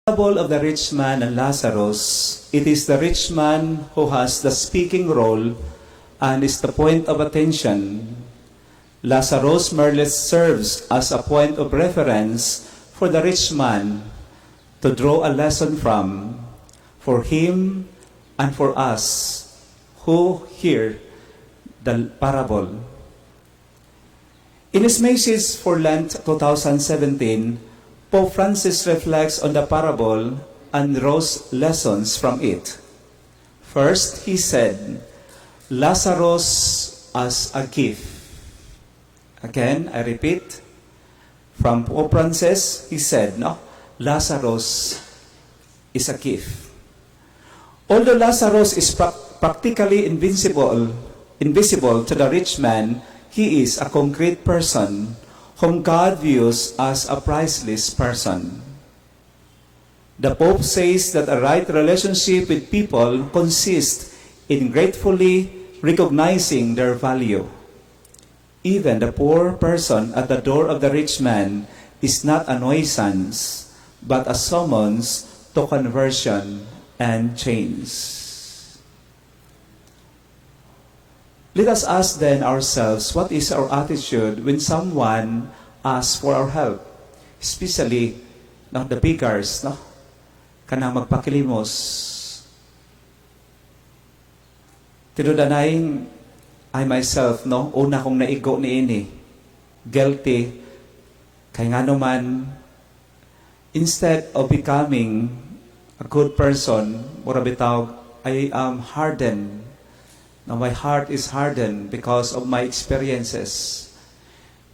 Parable of the rich man and Lazarus, it is the rich man who has the speaking role and is the point of attention. Lazarus merely serves as a point of reference for the rich man to draw a lesson from, for him and for us who hear the parable. In his message for Lent 2017, Pope Francis reflects on the parable and draws lessons from it. First, he said, "Lazarus as a gift." Again, I repeat, from Pope Francis, he said, no, "Lazarus is a gift." Although Lazarus is practically invisible to the rich man, he is a concrete person whom God views as a priceless person. The Pope says that a right relationship with people consists in gratefully recognizing their value. Even the poor person at the door of the rich man is not a nuisance, but a summons to conversion and change. Let us ask then ourselves, what is our attitude when someone asks for our help? Especially, no, the beggars, no? Kanang magpakilimos. Tinuod-anay, I myself, no, una kong naigo niini. Guilty. Kay nga naman, instead of becoming a good person, mura bitaw, I am hardened. Now, my heart is hardened because of my experiences.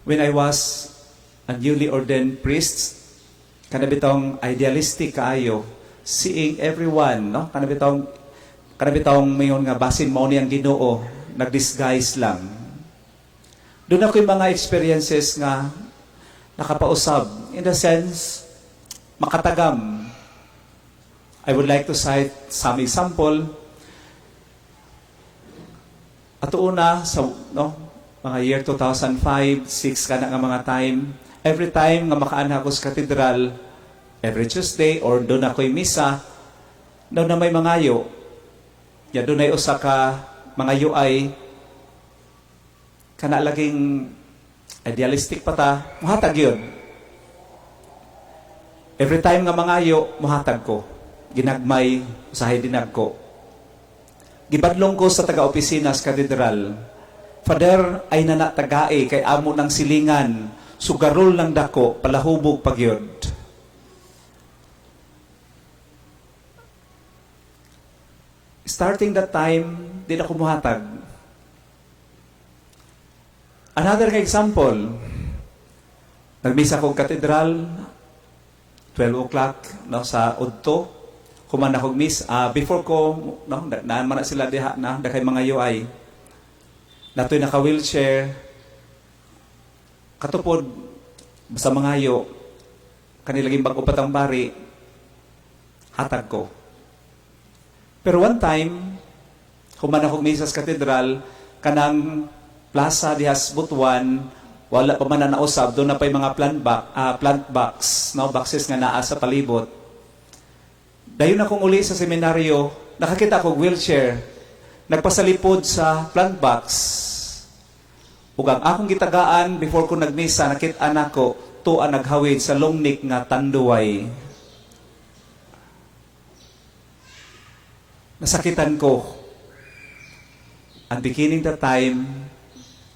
When I was a newly ordained priest, kana bitong idealistic kaayo, seeing everyone, no? Kana bitong mayon nga basin mao ni ang Ginoo, nag-disguise lang. Duna koy mga experiences nga nakapausab, in the sense makatagam. I would like to cite some example. Ato una sa, no, mga year 2005, 6 kana nga mga time, every time nga makaanha ko sa katedral, every Tuesday or duna ko'y misa, duna may mangayo. Ya dunay usa ka mga UI kana laging idealistic pa ta, muhatag yun. Every time nga mangayo, muhatag ko. Ginagmay, usahay dinagko. Gibadlong ko sa taga-opisina sa katedral, "Father, ayaw na na tagai kay amo ng silingan, sugarol ng dako, palahubog pagyod." Starting that time, di na ko muhatag. Another example, nagmisa kong katedral, 12 o'clock, no, sa udto, human ako miss, before ko, no, na, na sila diha na, dakay mga UI. Natoy naka wheelchair, katupod, sa mangayo, kanilaging bago patang bari, hatag ko. Pero one time, human ako misa sa katedral, kanang plaza dihas Butuan, wala pa man na nausab, duna pa'y mga plant box, no, boxes nga naa sa palibot. Dayon akong uli sa seminaryo, nakakita ko wheelchair, nagpasalipod sa plant box. Ug ang akong gitagaan before ko nagmisa, nakita nako tuwa naghawid sa long neck nga Tanduay. Nasakitan ko. And beginning the time,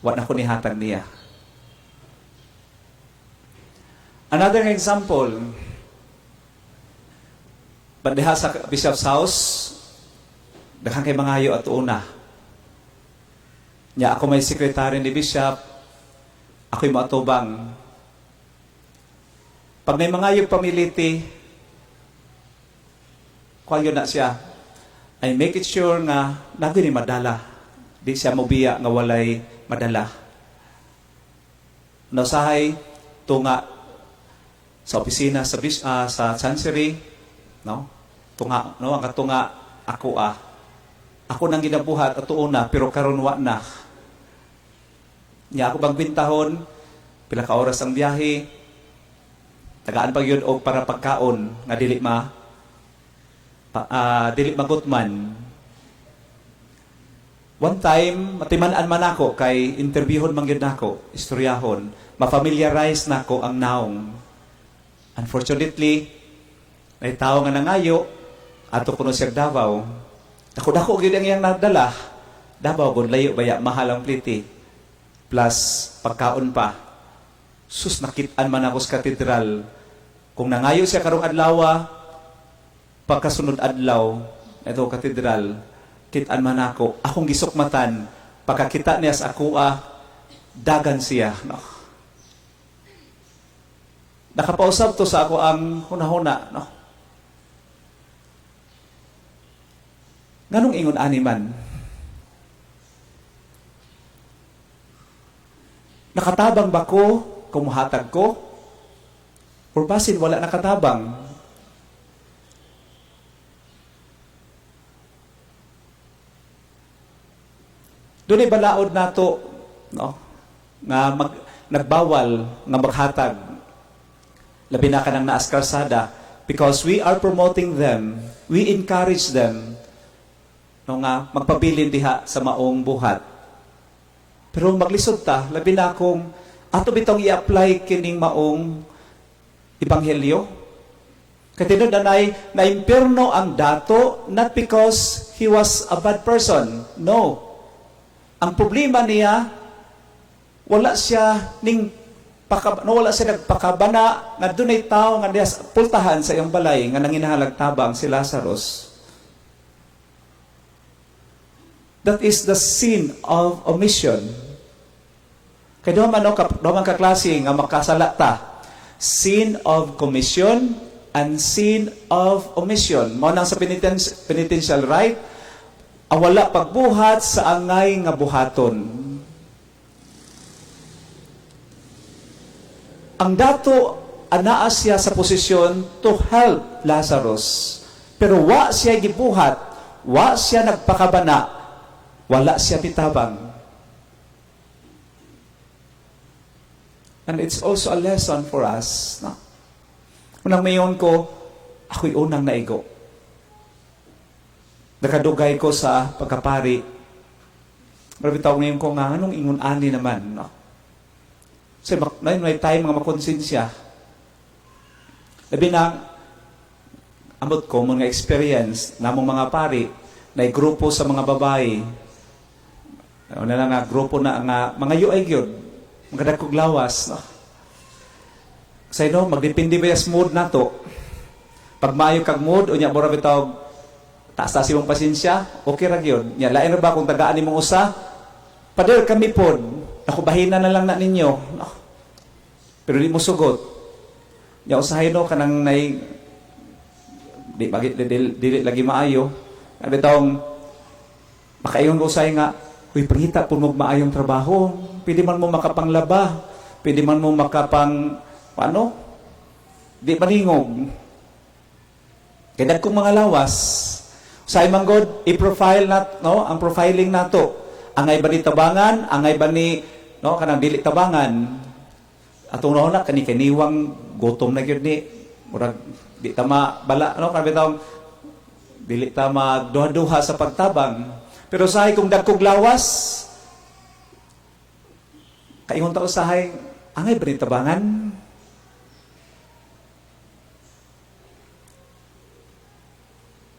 wa na ko nihatag niya. Another example, diha sa Bishop's House, daghan kay mangayo at una. Nya ako may sekretary ni Bishop, ako'y moatubang. Pag may mangayo pamiliti, kuan yun na siya. I make it sure nga lagi ni madala. Di siya mobiya nga walay madala. Nausahay tunga sa opisina sa chancery, no? Tunga, no, ang katunga ako ah. Ako nang ginabuhat ato una pero karon wa na. Nya ako bang bintahon pila ka oras ang biyahe. Tagaan pa gyud og para pagkaon nga dili magutman. One time, matiman-an man ako kay interviewon man gyud nako, istoryahon, ma-familiarize nako ang naong. Unfortunately, may tao nga nangayo, ato kuno siya Davao. Dako-dako gyud ang iyang nadala. Davao gun layo baya, mahal ang pliti. Plus pagkaon pa. Sus, nakit-an man ako sa katedral. Kung nangayo siya karong adlaw, pagkasunod adlaw, ito katedral, kit-an man ako, akong gisukmatan, pagkakita niya sa akoa, dagan siya. No? Nakapausab to sa ako ang hunahuna. No? Nganong ingon ani man? Nakatabang ba ko kung muhatag ko? Or basin wala nakatabang? Doon ay balaod nato, no, nga nagbawal nga maghatag, labi na kanang naas kalsada, because we are promoting them, we encourage them, no, nga magpabilin diha sa maong buhat. Pero maglisod ta, labi na kung ato bitong i-apply kining maong ebanghelyo. Kay tinud anay naimpierno ang dato not because he was a bad person. No. Ang problema niya, wala siya ning no, wala siya nagpakabana nga dunay tawo nga diha pultahan sa iyang balay nga nanginahalag tabang si Lazarus. That is the sin of omission. Kay duha man, no, duha man ka klase nga makasala ta. Sin of commission and sin of omission. Mao nang sa penitential rite, ang wala pagbuhat sa angay nga buhaton. Ang dato anaa siya sa posisyon to help Lazarus. Pero wa siya gibuhat, wa siya nagpakabana, wala siya mitabang. And it's also a lesson for us. No? Unang mayon ko, ako'y unang naigo. Nakadugay ko sa pagkapari. Pero bitaw ngayon ko nga, anong ingon ani naman? No? Kasi may time nga makonsensya. Labi na, amot ko, mga experience namong mga pari, na grupo sa mga babae. Ano na lang nga, grupo na nga, mga UI gyud, mga dagkog lawas. No? Kasi no, magdepende ba yung mood na to? Pag maayo kag mood, unya mura bitaw, taas-taas imong pasensya, okay ra gyud. Nya lain ra ba kung tagaan nimong usa? Pader kami pod, ako bahina na lang na ninyo. No? Pero di mo sugot. Nya usahay no kanang nay di bagi dili lagi maayo. Abi tawong makaingon ko usahay nga, huy pangita pud mo maayong trabaho. Pwede man mo makapanglaba, pwede man mo makapang ano? Di maningog. Kay dagkong mga lawas. Sa imang God, i-profile na, no, ang profiling nato. Angay ba ni tabangan, angay ba ni, no, kanang dili tabangan. Atong nauna kani kaniwang gutom na gyud ni, murag di ta bala, no, kanang bitawng dili ta magduha-duha sa pagtabang. Pero sahay kung dagkog lawas, kaingon ta usahay, angay ba ni tabangan?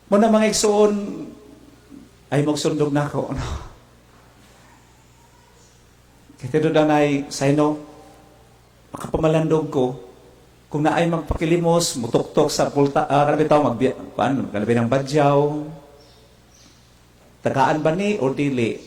Muna mga igsoon, ay magsundog na ako. No? Kaya doon na sayno, makapamalandog ko, kung naay magpakilimos, mutuktok sa pulta, kanabi tao, kanabi ng badyaw, tagaan ba ni o dili?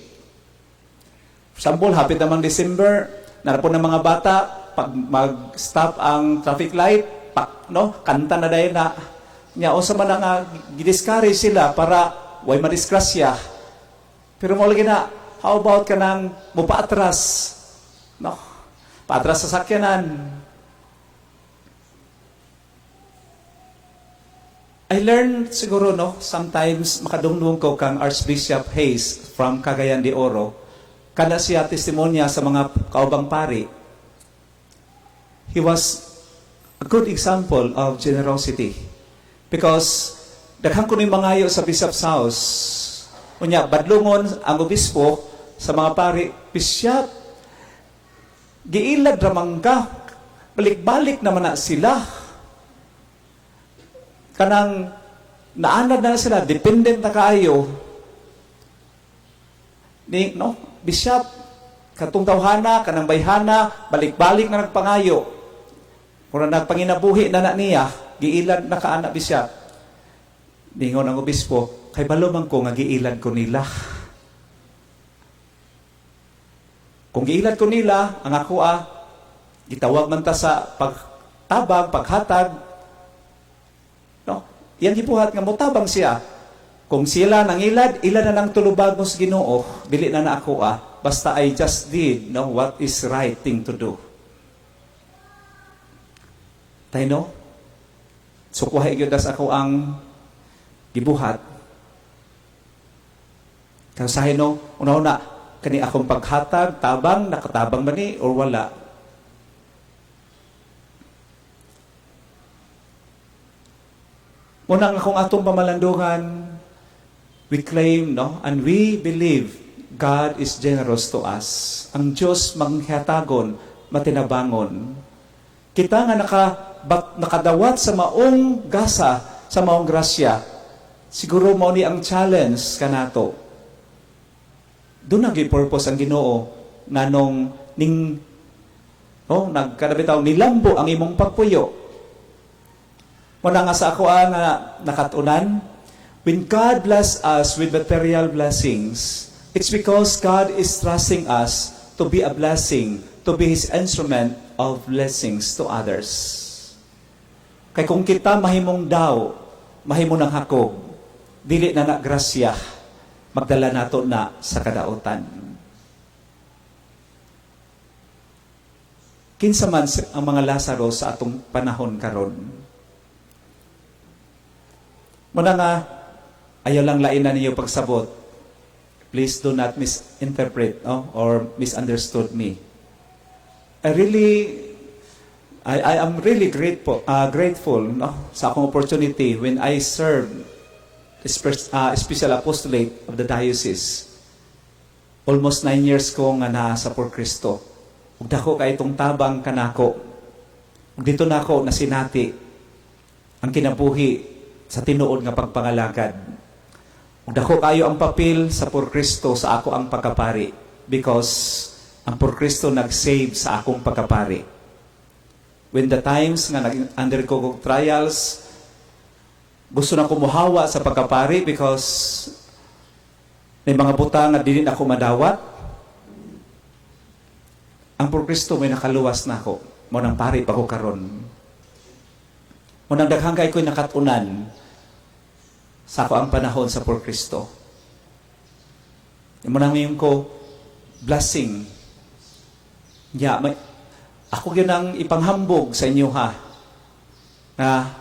Sample, hapit namang December, narapon ng mga bata, pag mag-stop ang traffic light, pak, no, kanta na dahil na, nya unsa man nga gidiscourage sila para way madisgrasya. Pero mo lagi na, how about kanang mupaatras? No? Paatras sa sakyanan. I learned siguro, no, sometimes makadungdung ko kang Archbishop Hayes from Cagayan de Oro. Kana siya testimonya sa mga kaubang pari. He was A good example of generosity. Because daghan ko ni mangayo sa Bishop's House. Unya, badlungon ang obispo sa mga pari, "Bishop, giilad ramang ka, balik-balik naman na sila. Kanang naanad na sila, dependent na kaayo. Ni, no, Bishop, katong tawhana, kanang bayhana, balik-balik na nagpangayo. Mura nagpanginabuhi na na niya, giilad na ka ana, Bishop." Ningon ang obispo, "Kay balo man ko nga giilad ko nila. Kung giilad ko nila, ang ako gitawag man ta sa pagtabang, paghatag, no? Iyang gibuhat nga motabang siya. Kung sila nangilad, ila na nang tulubag mo sa Ginoo, dili na na ako ah. Basta I just did, no, what is right thing to do." Tayo, no? So kuha gyud das ako ang gibuhat. Kasahin, no, una-una, kani akong paghatag, tabang, nakatabang ba ni or wala? Unang akong atong pamalandungan, we claim, no, and we believe God is generous to us. Ang Diyos manghatagon, matinabangon. Kita nga nakadawat sa maong gasa, sa maong grasya, siguro mao ni ang challenge kanato. Doon nagi purpose ang Ginoo nganong ning, oh, nagkadabitaw nilambo ang imong pagpuyo. Muna nga sa ako nga nakatunan, when God bless us with material blessings, it's because God is trusting us to be a blessing, to be His instrument of blessings to others. Kay kung kita mahimong daw, mahimo ng hakog, dili na na grasya, magdala nato na sa kadautan. Kinsa man ang mga Lazaro sa atong panahon karon? Muna nga, ayaw lang lain na ninyo pagsabot. Please do not misinterpret, no, or misunderstood me. I am really grateful, no, sa akong opportunity when I served the special apostolate of the diocese. Almost 9 years ko nga naa sa Por Cristo. Ug dako kay itong tabang kanako. Ug dito nako nasinati ang kinabuhi sa tinuod nga pagpangalagad. Ug dako kayo ang papel sa Por Cristo sa ako ang pagkapari because ang Por Cristo nag-save sa akong pagkapari. When the times nga nag-undergo kog trials, gusto na ko muhawa sa pagkapari because may mga butang nga dili na ako madawat. Ang Por Cristo may nakaluwas na ako. Mo nang pari pa ko karon. Mo nang daghan kay ko'y nakatunan sa ako ang panahon sa Por Cristo. Mo nang mayon ko blessing. Ya, may, ako yun ang ipanghambog sa inyo ha, na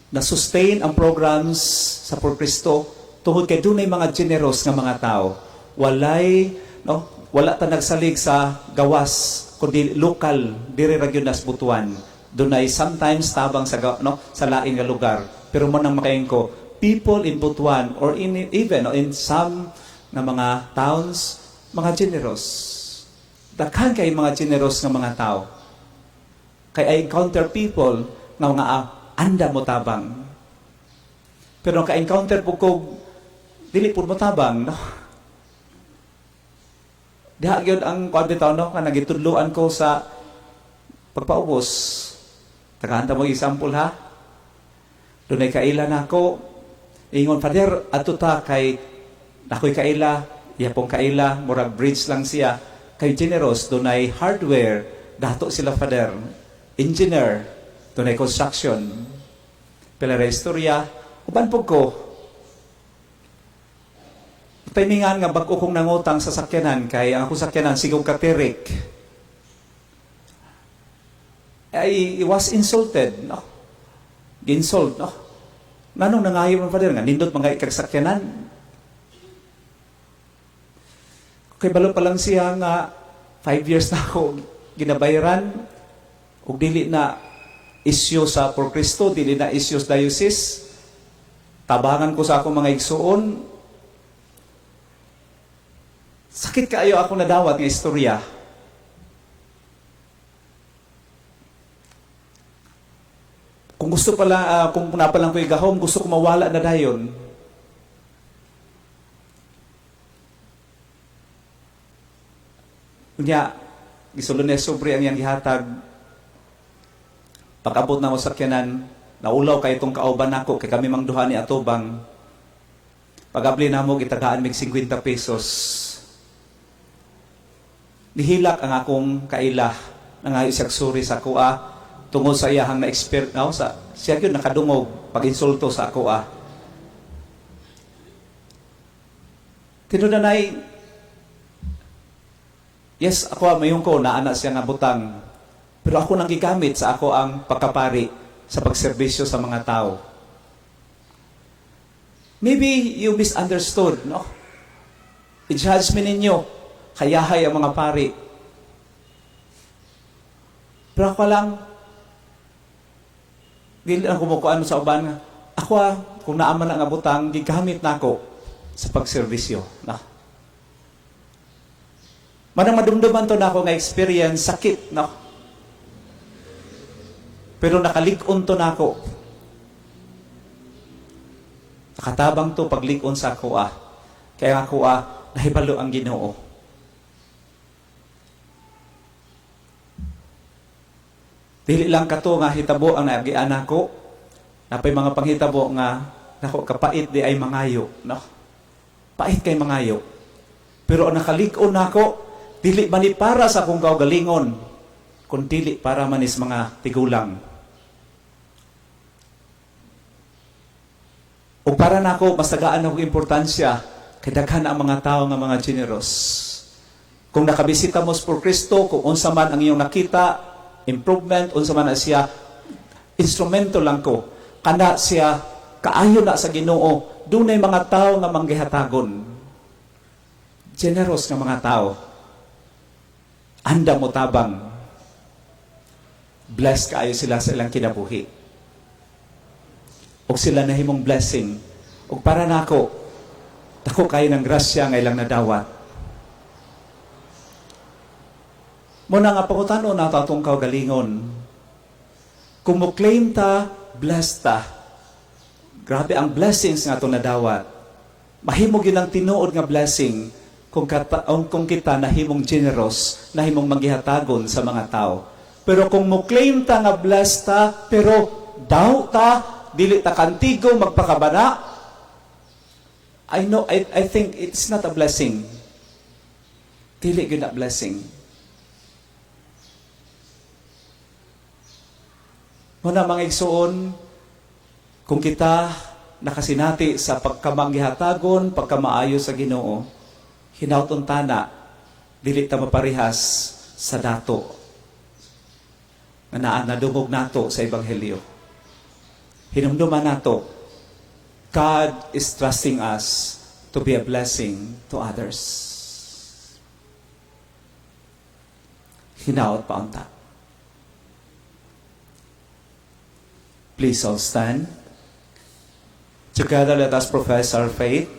na-sustain ang programs sa Por Cristo tungod kay dunay mga generous nga mga tao. Walay, no, wala ta nagsalig sa gawas kundi local diri ra gyud nas Butuan. Dunay sometimes tabang sa no, sa lain nga lugar. Pero mo nang makaingon ko, people in Butuan or in even, no, in some nga mga towns, mga generous. Daghan kay mga generous nga mga tao. Kay I encounter people nga mga anda mo tabang. Pero ka-encounter po ko dili pud mo tabang, no. Diha gyud ang kuan bitaw, no, nga nagitudloan ko sa pagpaubos. Tagahan ta mo example ha. Dunay kaila nako. Ingon, "Father, adto ta kay nakoy kaila," iya pong kaila, murag bridge lang siya. Kay generous, dunay hardware, dato sila, Father. Engineer, dunay construction. Pila ra istorya, uban po ko. Timingan nga bag-o kong nangutang sa sakyanan kay ang akong sakyanan sigog katirik. I was insulted, no? Ginsult, no? Nganong nangayo man, Father, nga nindot mga ikag sakyanan? Kay balo pa lang siya nga 5 years na ako ginabayaran ug dili na Issue sa Por Cristo, dili na issue sa diocese. Tabangan ko sa akong mga igsuon. Sakit kaayo ako nadawat nga istorya. Kung gusto pala, kung napalang ko gahom, gusto ko mawala na dayon. Unya, gisulod niya sobre ang iyang gihatag. Pag-abot na mo sa sakyanan, naulaw kay itong kauban nako kay kami mang duha ni atubang. Pag-abli namo, gitagaan mig 50 pesos. Nihilak ang akong kaila, nangayo siyang sorry sa akoa tungod sa iyahang na-expert no, sa siya gyud nakadungog pag-insulto sa akoa. Tinuod nay, yes, ako mayon ko naana siya nga butang. Pero ako nang gigamit sa ako ang pagkapari sa pagserbisyo sa mga tao. Maybe you misunderstood, no? I-judge me ninyo, kayahay ang mga pari. Pero ako lang, dili lang kumukuan sa uban nga, ako kung naaman na nga butang, gigamit nako sa pagserbisyo. Na. Manang madumduman to nako nga experience, sakit, no? Pero nakalig-on to nako. Nakatabang to paglig-on sa ako ah. Kaya ako nahibalo ang Ginoo. Dili lang kato nga hitabo ang naagian nako. Napay mga panghitabo nga nako kapait di ay mangayo, no? Pait kay mangayo. Pero ang nakalig-on nako, dili man ni para sa akong kaugalingon, kun dili para man is mga tigulang. O para nako mas tagaan ako importansya kay daghan ang mga tao nga mga generous. Kung nakabisita mo sa Por Cristo, kung unsa man ang iyong nakita, improvement, unsa man na siya, instrumento lang ko. Kana siya, kaayo na sa Ginoo, dunay mga tao nga manggihatagon. Generous nga mga tao. Anda mo tabang. Blessed kaayo sila sa ilang kinabuhi. Og sila nahimong blessing. Og para nako, dako kayo ng grasya nga ilang nadawat. Muna nga pangutano nato atong kaugalingon. Kung mo claim ta, blessed ta. Grabe ang blessings nga atong nadawat. Mahimo gyud ang tinuod nga blessing kung kita nahimong generous, nahimong manggihatagon sa mga tao. Pero kung mo claim ta nga blessed ta, pero daw ta, dili ta kantigo magpakabana, I know, I think it's not a blessing. Dili gyud na blessing. Muna mga igsoon, kung kita nakasinati sa pagkamanggihatagon, pagkamaayo sa Ginoo, hinauton tana, dili ta maparehas sa dato nga naa nadungog nato sa Ebanghelyo. Hinumduman nato, God is trusting us to be a blessing to others. Hinaot pa unta. Please all stand. Together let us profess our faith.